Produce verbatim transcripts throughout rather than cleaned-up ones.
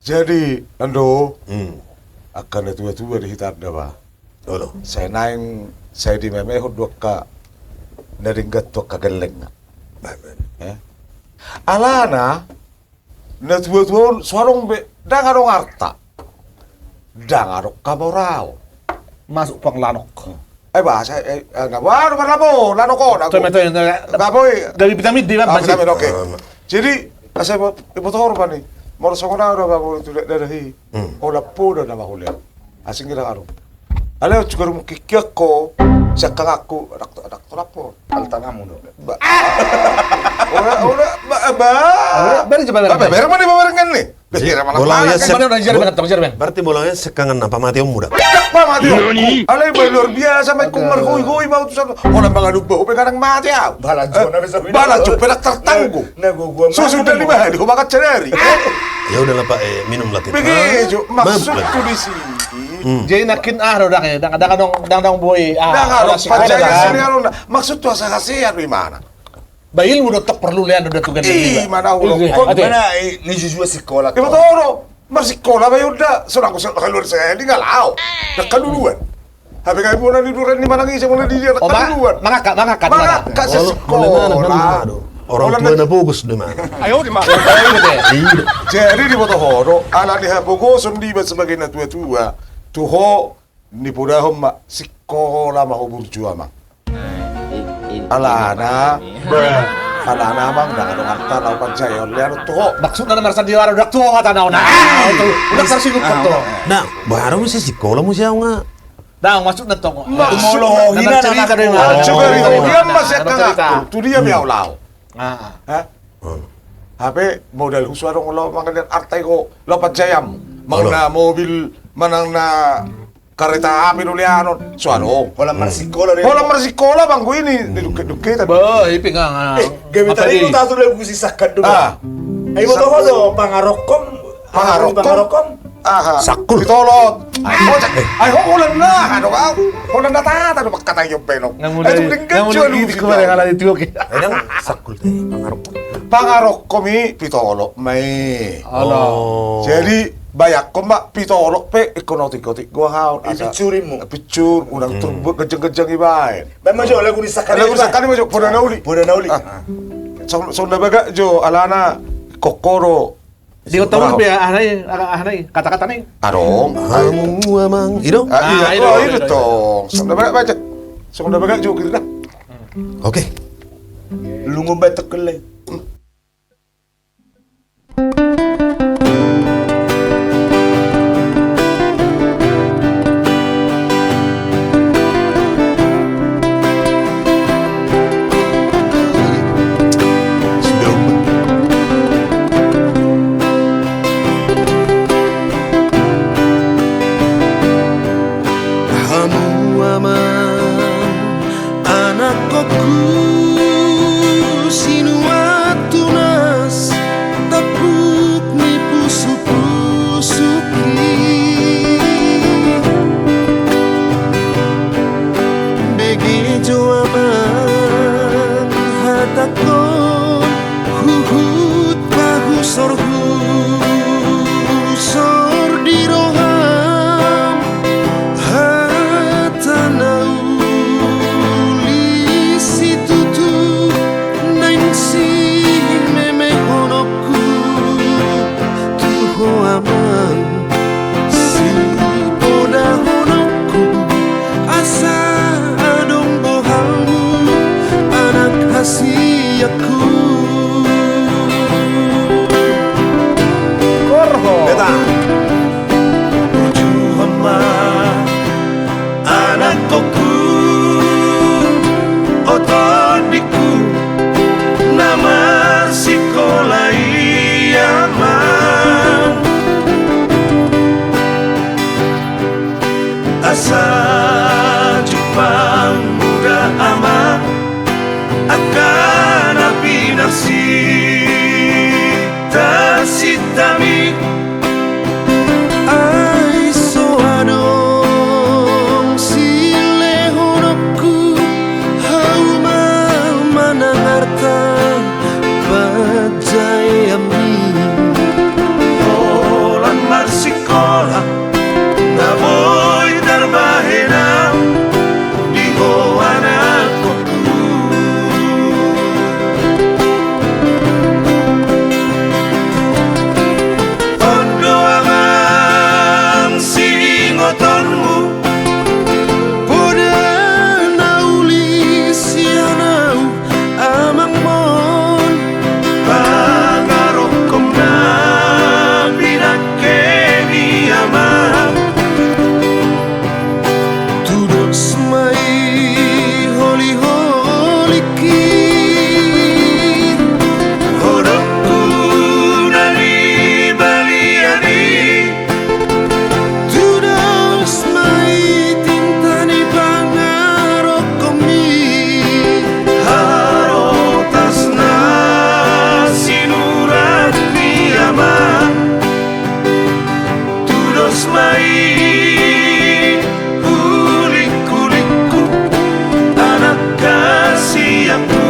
Jadi, Nando, hmm, angka na tua-tua di hita anda ba. Olo. Sai naeng, sai dimemehon do angka na denggan tu angka gellengna. Baik, baik. Eh? Alana, na tua-tua on, so adong be, ndang adong arta. Ndang adong hamoraon. Masuk pang lanok. Eh, bahasa, eh, eh, na baru, baru, lanok, lanok, lanok. Tomat, tomat, tomat. Nggak, boy. Gabe vitamin D, Bang, ah, pasti. Vitamin, oke. Ah, jadi, asa ibo-, iboto ho rupani. Molo songon au da, Bang, molo tu da-, daerah i. Hmm. Holan poda nama hulea. Asing kira karu. Alai on juga rumah kikiak ko, siakkanganku, anak to, anak to lapor. Altangamu do. Ba-, ora, ora, ba, ba. Ora, bari coba, bari. Ba, ba, bari mana, ba, bari kan ni? Jadi, berarti mulai siakkangan na pamateonmu da. Pamateon. Alai ba luar biasa, ma ingkon marhoi-hoi ma utusan. Holan mangadup ba, hope kadang mate au. Balan jo, eh, na bisa, balan jo, penak tertanggung. Nah, gua, gua. Sudah lima hari, gua makan sehari. Ya udahlah, Pak, eh, minumlah kita. Begitu, maksudku di sini. Hmm. Jadi nakin ah, ndang, ndang, ndang, ndang, ndang, boy. Ah, ndang, ora sikola, pancaya sini, anu, maksudku asa hasehat di mana? Ba ilmu do tong porlu lean do da tu gelleng. Ih, mana ulo. Ih, kok ate. Mana, eh, ni jujua sikola. Iboto ho do, marsikola ba i on da, sonang so keluar sehali nga lao. Ndang kaluluan. Hape gabe bona ni duren ni manang ise, bona di dia ndang kaluluan. Mangangkat, mangangkat. Mangangkat sikola. Orang tua na bagus di mana? Ayo di mana? Jadi diboto ho do, ala ni hapogoson diba sebagai na tua-tua. Tu ho, nipodahon ma sikola ma ho burju, Amang. Alana, alana, Amang, ndang adong arta laho pansai on lean tu ho. Maksudna na marsandiwara, ndang tu ho hatana on. Ah, itu, ndang tarsinggung tu ho. Nah, baru muse sikola muse au nga. Ndang, maksudna tong. Maksudna molo ho hina na, na, na, na, coba na, itu na, dia na, masih na, kagak na, tu dia, hmm, miau lao. Ah, ah. Hah? Hmm. Hape modal husu adong laho mangalean arta i ho, laho pansai am. Manang na mobil, manang na kareta api do leanon, so adong. Holan marsikola do. Holan marsikola, Bang, gua ini, di dukke-dukke tadi. Bah, ipe nga, nga. Eh, gabe tadi ku tatu lagu si Sakkan do, Bang. Ah. Ai, iboto ho do, pangarokkom. Pangarokkom. Pangarokkom. Aha. Sakkul. Pitolot. Ai, ho, holan na, adong au. Holan na tata do, pakkatai jo penok. Nga mulai, nga mulai gigi kemarin ala itu, oke. Ai, ndang sakkul te, pangarokkom. Pangarokkom i pitolot ma i. Oh. Jadi, bayangkon ma, pitolot pe ingkon otik-otik goahaon. I asa piccur i mu. Piccur, unang, hmm, turbo gejeng-gejeng ibaen. Baen ma jo, lagu ni Sakkan i ma jo, poda na uli. Poda na uli. Ah. Song, song na bagak jo, alana, kokoro. Di otak pe, ah, nai, ah, nai, kata-kata nai. Adong. Hamu amang. I do? Ah, iya, oh, iya, iya, tong. Song na bagak baca. Song na bagak jo, kira dah. Oke. Lungun batok kele. Hamu amang, anakkongku, sinuan tunas, tampuk ni pusuk-pusuk i. Bege jo amang hatangkon, huhut pahusor-husor di roham, hata na uli situtu naeng simemehononku tu ho amang. Sipodahononku asa adong bohalmu, anak hasianku. Korho. Beta. Burju ma, anakkongku, o tondingku, na marsikola i amang. Asa jumpang muda amang, angka na pinarsinta-sintami. Ai so adong silehononku, hauma manang arta panjaeanmi. Holan Tudos ma i hulingku-lingku, anak hasianku.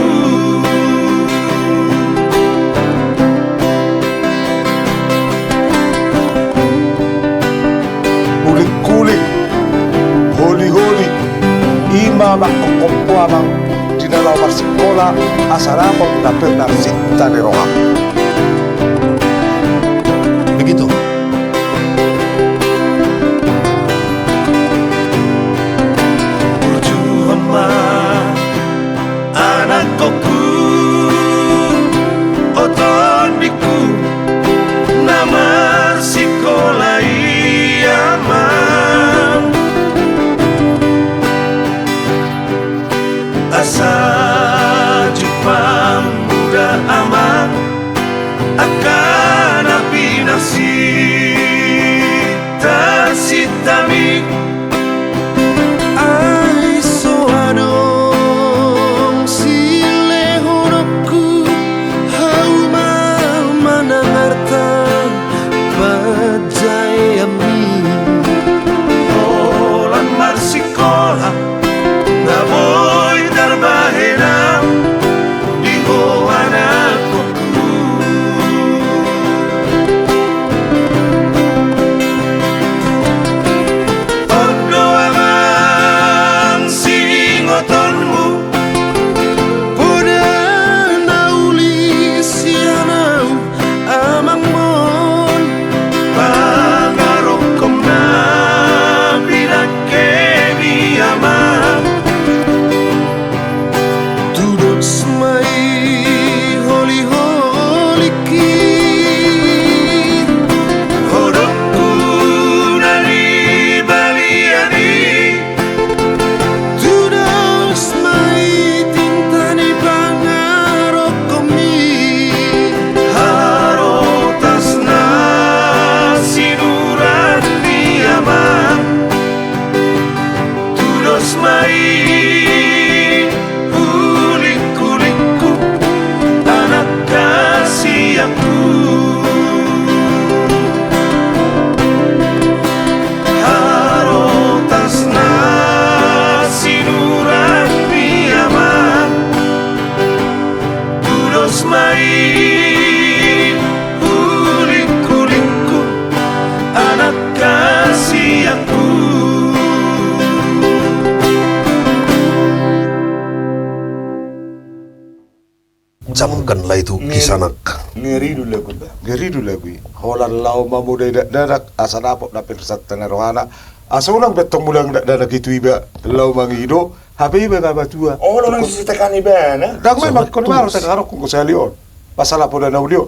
Hulingku-lingku, holi-holi, i ma mangkophop ho amang di na laho marsikola, asa dapot na pir na sinta ni roha. Begitu. Burju ma, anakkonku, o tondingku, na marsikola i amang. Asa jumpang muda amang, angka na pinarsinta-sintami. Ai so adong silehononku, hauma manang arta pajaeanmi. Holan marsikola, na boi tarbahen au di ho anakkonku. On do amang siingotonmu, poda na uli sian au amangmon, pangarahutna pinangkemi amang. Tudos ma i holi-holingki, hodongku na nibalian i. Tudos ma i tinta ni pangarahutmi, harotas na sinurat ni amang. Tudos ma i hulingku-lingku, anak hasianku. Harotas na sinurat ni amang. Tudos ma i hulingku-lingku, anak hasianku. Camkan lah itu, kisanak. Ngeri do lagu i. Ngeri do lagu i. Holan laho mamodai dakdanak asa dapot na pinarsinta ni rohana. Asa unang be tong mulang dakdanak i tu iba laho mangido, hape iba nga matua. Olo nang sisi tekan ibana. Ndang memang ingkon ma ro tekan rohangku sahali on. Pasal poda na uli on.